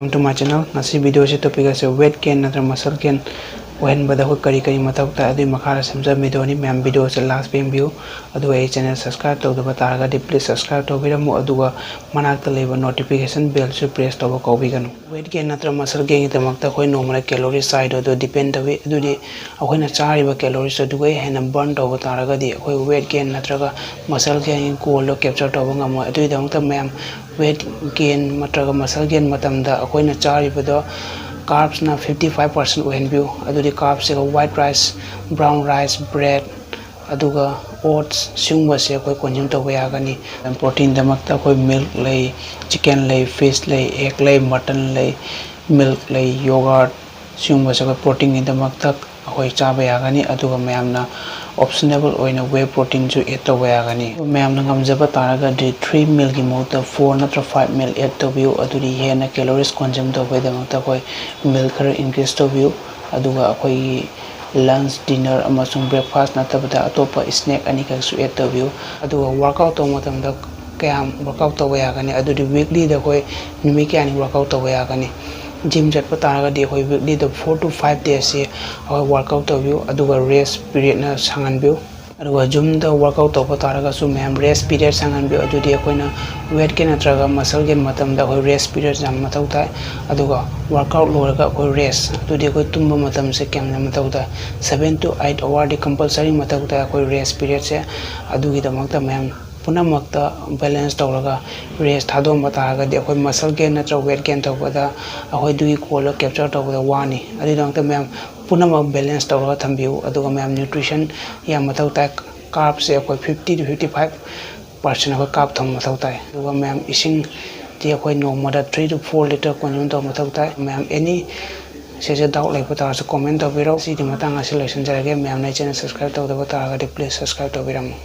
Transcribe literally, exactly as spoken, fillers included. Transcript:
Welcome to my channel. ꯉꯁꯤ video ꯑꯁꯤ topic ꯑꯁꯤ weight gain ꯅꯠꯇ꯭ꯔꯒ muscle gain ꯑꯣꯏꯍꯟꯕꯗ ꯑꯩꯈꯣꯏ ꯀꯔꯤ ꯀꯔꯤ ꯃꯊꯧ ꯇꯥꯏ, ꯑꯗꯨꯒꯤ ꯃꯈꯥꯗ ꯁꯦꯝꯖꯕ video ꯅꯤ꯫ ꯃꯌꯥꯝ video ꯑꯁꯤ last ꯌꯦꯡꯕꯤꯌꯨ, ꯑꯗꯨꯒ ꯑꯩ channel subscribe ꯇꯧꯗꯕ ꯇꯥꯔꯒꯗꯤ please subscribe ꯇꯧꯕꯤꯔꯝꯃꯨ, ꯑꯗꯨꯒ ꯃꯅꯥꯛꯇ ꯂꯩꯕ notification bell ꯁꯨ press ꯇꯧꯕ ꯀꯥꯎꯕꯤꯒꯅꯨ꯫ Weight gain ꯅꯠꯇ꯭ꯔꯒ muscle gain ꯒꯤꯗꯃꯛꯇ ꯑꯩꯈꯣꯏ ꯅꯣꯡꯃꯗ calorie ꯆꯥꯏꯗꯣ ꯑꯗꯨ depend ꯇꯧꯏ꯫ ꯑꯗꯨꯗꯤ ꯑꯩꯈꯣꯏꯅ ꯆꯥꯔꯤꯕ calories ꯑꯗꯨꯒ ꯍꯦꯟꯅ burn ꯇꯧꯕ ꯇꯥꯔꯒꯗꯤ ꯑꯩꯈꯣꯏ weight gain ꯅꯠꯇ꯭ꯔꯒ muscle gain ꯒꯤ goal ꯗꯣ capture ꯇꯧꯕ ꯉꯝꯃꯣꯏ꯫ ꯑꯗꯨꯒꯤꯗꯃꯛꯇ ꯃꯌꯥꯝ weight gain ꯅꯠꯇ꯭ꯔꯒ muscle gain ꯃꯇꯝꯗ ꯑꯩꯈꯣꯏꯅ ꯆꯥꯔꯤꯕꯗꯣ carbs ꯅ fifty five percent ꯑꯣꯏꯍꯟꯕꯤꯌꯨ꯫ ꯑꯗꯨꯗꯤ carbs ꯁꯤꯒ white rice, brown rice, bread, ꯑꯗꯨꯒ oats ꯁꯤꯒꯨꯝꯕꯁꯦ ꯑꯩꯈꯣꯏ consume ꯇꯧꯕ ꯌꯥꯒꯅꯤ꯫ Protein ꯗꯃꯛꯇ ꯑꯩꯈꯣꯏ milk ꯂꯩ, chicken ꯂꯩ, fish ꯂꯩ, egg ꯂꯩ, mutton ꯂꯩ, milk ꯂꯩ, yogurt ꯁꯤꯒꯨꯝꯕꯁꯦ ꯑꯩꯈꯣꯏ protein ꯒꯤꯗꯃꯛꯇ ꯑꯩꯈꯣꯏ ꯆꯥꯕ ꯌꯥꯒꯅꯤ꯫ ꯑꯗꯨꯒ ꯃꯌꯥꯝꯅ optional ꯑꯣꯏꯅ whey protein ꯁꯨ add ꯇꯧꯕ ꯌꯥꯒꯅꯤ꯫ ꯃꯌꯥꯝꯅ ꯉꯝꯖꯕ ꯇꯥꯔꯒꯗꯤ three meal ꯒꯤ ꯃꯍꯨꯠꯇ four ꯅꯠꯇ꯭ꯔ five meal add ꯇꯧꯕꯤꯌꯨ꯫ ꯑꯗꯨꯗꯤ ꯍꯦꯟꯅ calories consume ꯇꯧꯕꯒꯤꯗꯃꯛꯇ ꯑꯩꯈꯣꯏ milk ꯈꯔ increase ꯇꯧꯕꯤꯌꯨ꯫ ꯑꯗꯨꯒ ꯑꯩꯈꯣꯏꯒꯤ lunch, dinner ꯑꯃꯁꯨꯡ breakfast ꯅꯠꯇꯕꯗ ꯑꯇꯣꯞꯄ snack ꯑꯅꯤꯈꯛꯁꯨ add ꯇꯧꯕꯤꯌꯨ꯫ ꯑꯗꯨꯒ workout ꯇꯧꯕ ꯃꯇꯝꯗ ꯀꯌꯥꯝ workout ꯇꯧꯕ ꯌꯥꯒꯅꯤ? ꯑꯗꯨꯗꯤ weekly ꯗ ꯑꯩꯈꯣꯏ ꯅꯨꯃꯤꯠ ꯀꯌꯥꯅꯤ workout ꯇꯧꯕ ꯌꯥꯒꯅꯤ? Gym ꯆꯠꯄ ꯇꯥꯔꯒꯗꯤ ꯑꯩꯈꯣꯏ weekly the four to five days ꯁꯤ ꯑꯩꯈꯣꯏ workout ꯇꯧꯕꯤꯌꯨ, ꯑꯗꯨꯒ rest period ꯅ ꯁꯥꯡꯍꯟꯕꯤꯌꯨ꯫ ꯑꯗꯨꯒ gym ꯗ workout ꯇꯧꯕ ꯇꯥꯔꯒꯁꯨ ꯃꯌꯥꯝ rest period ꯁꯥꯡꯍꯟꯕꯤꯌꯨ꯫ ꯑꯗꯨꯗꯤ ꯑꯩꯈꯣꯏꯅ weight gain ꯅꯠꯇ꯭ꯔꯒ muscle gain ꯃꯇꯝꯗ ꯑꯩꯈꯣꯏ rest period ꯌꯥꯝ ꯃꯊꯧ ꯇꯥꯏ꯫ ꯑꯗꯨꯒ workout ꯂꯣꯏꯔꯒ ꯑꯩꯈꯣꯏ rest, ꯑꯗꯨꯗꯤ ꯑꯩꯈꯣꯏ ꯇꯨꯝꯕ ꯃꯇꯝꯁꯦ ꯀꯌꯥꯝ ꯌꯥꯝ ꯃꯊꯧ ꯇꯥꯏ? Seven to eight hour D compulsory ꯃꯊꯧ ꯇꯥꯏ ꯑꯩꯈꯣꯏ rest period ꯁꯦ꯫ ꯑꯗꯨꯒꯤꯗꯃꯛꯇ ꯃꯌꯥꯝ ꯄꯨꯝꯅꯃꯛꯇ balance ꯇꯧꯔꯒ rest ꯊꯥꯗꯣꯛꯑꯝꯕ ꯇꯥꯔꯒꯗꯤ ꯑꯩꯈꯣꯏ muscle gain ꯅꯠꯇ꯭ꯔꯒ weight gain ꯇꯧꯕꯗ ꯑꯩꯈꯣꯏ ꯑꯗꯨꯒꯤ goal ꯗꯣ capture ꯇꯧꯕꯗ ꯋꯥꯅꯤ꯫ ꯑꯗꯨꯒꯤꯗꯃꯛꯇ ꯃꯌꯥꯝ ꯄꯨꯝꯅꯃꯛ balance ꯇꯧꯔꯒ ꯊꯝꯕꯤꯌꯨ꯫ ꯑꯗꯨꯒ ꯃꯌꯥꯝ nutrition ꯌꯥꯝ ꯃꯊꯧ ꯇꯥꯏ꯫ Carbs ꯁꯦ ꯑꯩꯈꯣꯏ fifty to fifty five percent ꯑꯩꯈꯣꯏ carb ꯊꯝꯕ ꯃꯊꯧ ꯇꯥꯏ꯫ ꯑꯗꯨꯒ ꯃꯌꯥꯝ ꯏꯁꯤꯡꯗꯤ ꯑꯩꯈꯣꯏ ꯅꯣꯡꯃꯗ three to four litre consume ꯇꯧꯕ ꯃꯊꯧ ꯇꯥꯏ꯫ ꯃꯌꯥꯝ any ꯁꯤꯁꯦ doubt ꯂꯩꯕ ꯇꯥꯔꯁꯨ comment ꯇꯧꯕꯤꯔꯛꯎ꯫ ꯁꯤꯒꯤ ꯃꯇꯥꯡ ꯑꯁꯤ ꯂꯣꯏꯁꯤꯟꯖꯔꯒꯦ꯫ ꯃꯌꯥꯝꯅ ꯑꯩ channel subscribe ꯇꯧꯗꯕ ꯇꯥꯔꯒꯗꯤ please subscribe ꯇꯧꯕꯤꯔꯝꯃꯨ꯫